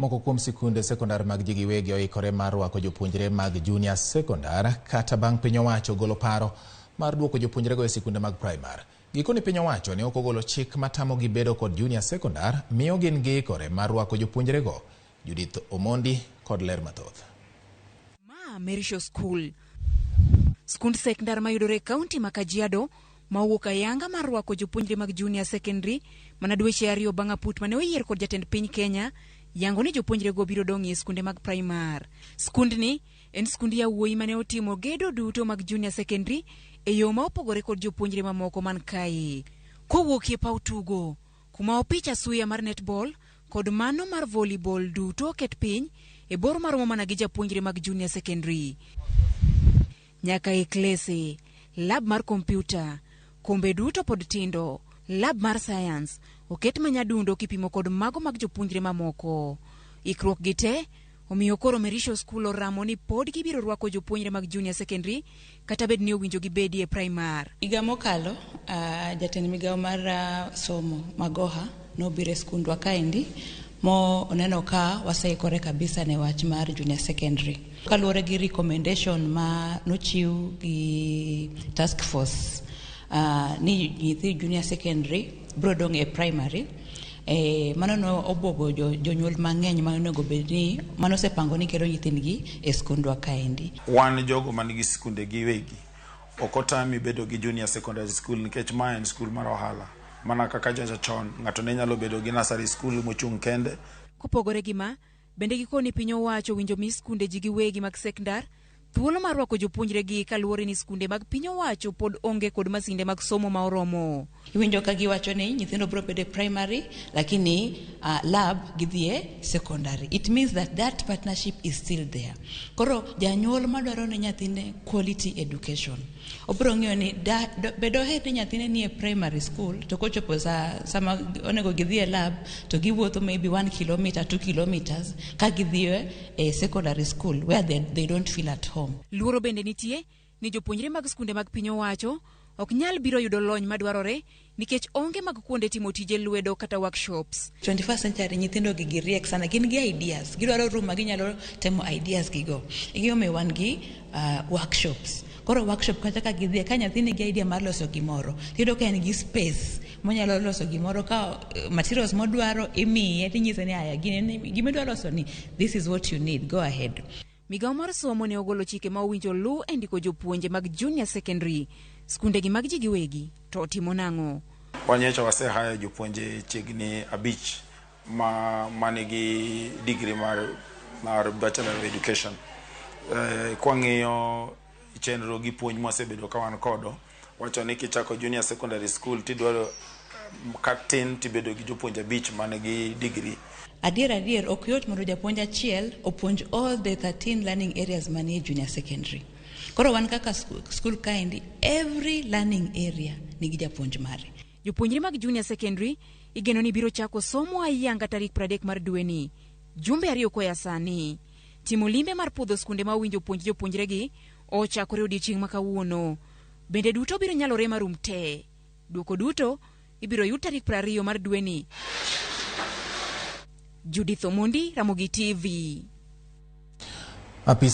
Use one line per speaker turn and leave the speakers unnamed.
Moko kuom sikunde sekondar mag ji giwegi oikore mar rwako jopuonjre mag junior sekondar kata bang' piny owacho golo paro mar duoko jopuonjrego e sikunde mag primar. Gikone piny owacho ne ok ogolo chik matamogi bedo kod junior sekondar miyo gin giikore mar rwako jopuonjrego. Judith Omondi kod ler mathoth.
Ma Merisho School, skund sekondar mayudore e kaunti ma Kajiado ma owuok ayanga mar rwako jopuonjre mag junior secondary mana dweche ariyo bang' aput mane oyier kod jatend piny Kenya yango ni jopuonjrego biro dong' e skunde mag primar. Skundni en skund yawuoyi mane otimo gedo duto mag junior secondary e yo ma opogore kod jopuonjre mamoko man kae. Kowuok e paw tugo kuma opich asuya mar netball kod mano mar volleyball duto oket piny e bor maromo mana gi japuonjre mag junior secondary. Nyaka e klese, lab mar kompyuta, kombe duto pod tindo, lab mar science oket manyadundo kipimo kod mago mag jopuonjre mamoko. Ikruok gi te omiyo koro Merisho School oramo ni pod gibiro rwako jopuonjre mag junior secondary kata bed ni owinjo gibedi e primar.
Higa mokalo, jatend migawo mar somo Magoha nobiro e skundwa kaendi mo oneno ka waseikore kabisa ne wach mar junior secondary. Kaluwore gi recommendation ma nochiw gi task force ni nyithi junior secondary biro dong' e primary. Mano no obwogo jonyuol mang'eny ma onego bed ni mano osepango ni kelo nyithindgi e skundwa kaendi.
Wan jogo man gi skunde giwegi ok otami bedo gi junior secondary school nikech ma en skul mar ohala. Mana kaka nyocha chon ng'ato ne nyalo bedo gi nursery school mochung' kende.
Kopogore gi ma, bende gikoni piny owacho owinjo mi skunde ji giwegi mag sekndar thuolo mar rwako jopuonjre gi kaluwore ni skunde mag piny owacho pod onge kod masinde mag somo ma oromo.
Iwinjo ka giwacho ni nyithindo biro bedo e primary lakini lab gidhi e secondary. It means that that partnership is still there. Koro janyuol madwaro ne nyathine quality education obiro ng'iyo ni be doher ni nyathine nie primary school to kochopo sama onego gidhi e lab to giwuotho maybe 1 kilometer 2 kilometers ka gidhi e secondary school where they don't feel at home.
Luoro bende nitie ni jopuonjre mag skunde mag piny owacho ok nyal biro yudo lony madwarore nikech onge mag kuonde timo tije lwedo kata workshops.
21st century nyithindo gi giriek sana, gin gi ideas, gidwaro room ma ginyalo temo ideas gigo. Egimomiyo wan gi workshops. Koro workshop kata ka gidhie, ka nyathi nigi idea mar loso gimoro, tiyudo ka en gi space monyalo loso gimoro ka materials modwaro imiye tinyise ni aya gini gima idwa loso ni this is what you need, go ahead.
Migawo mar somo ne ogolo chike ma owinjo luw e ndiko jopuonje mag junior secondary. Skunde gi mag ji giwegi to timo nang'o?
Wanyocha wasehire jopuonje chiegni 5 ma manigi degree mar Bachelor of Education. Kwang'iyo chenro gi puonj mwasebedo ka wan kodo, wacho ni kichako junior secondary school tidwaro katin tibedo gi jopuonje 5 manigi degree.
Adier adier ok yot mondo japuonj achiel opuonj all the 13 learning areas manie junior secondary. Koro wan kaka school kaendi, every learning area nigi japuonj mare.
Jopuonjre mag junior secondary igeno ni biro chako somo ayanga tarik 30 mar dweni, jumbe 2 koya sani. Timo limbe mar puodho skunde ma owinjo puonj jopuonjregi ochakore odiechieng' ma kawuono. Bende duto biro nyalore marum te. Duoko duto ibiro yud tarik 20 mar dweni. Judith Omondi, Ramogi TV.
Apis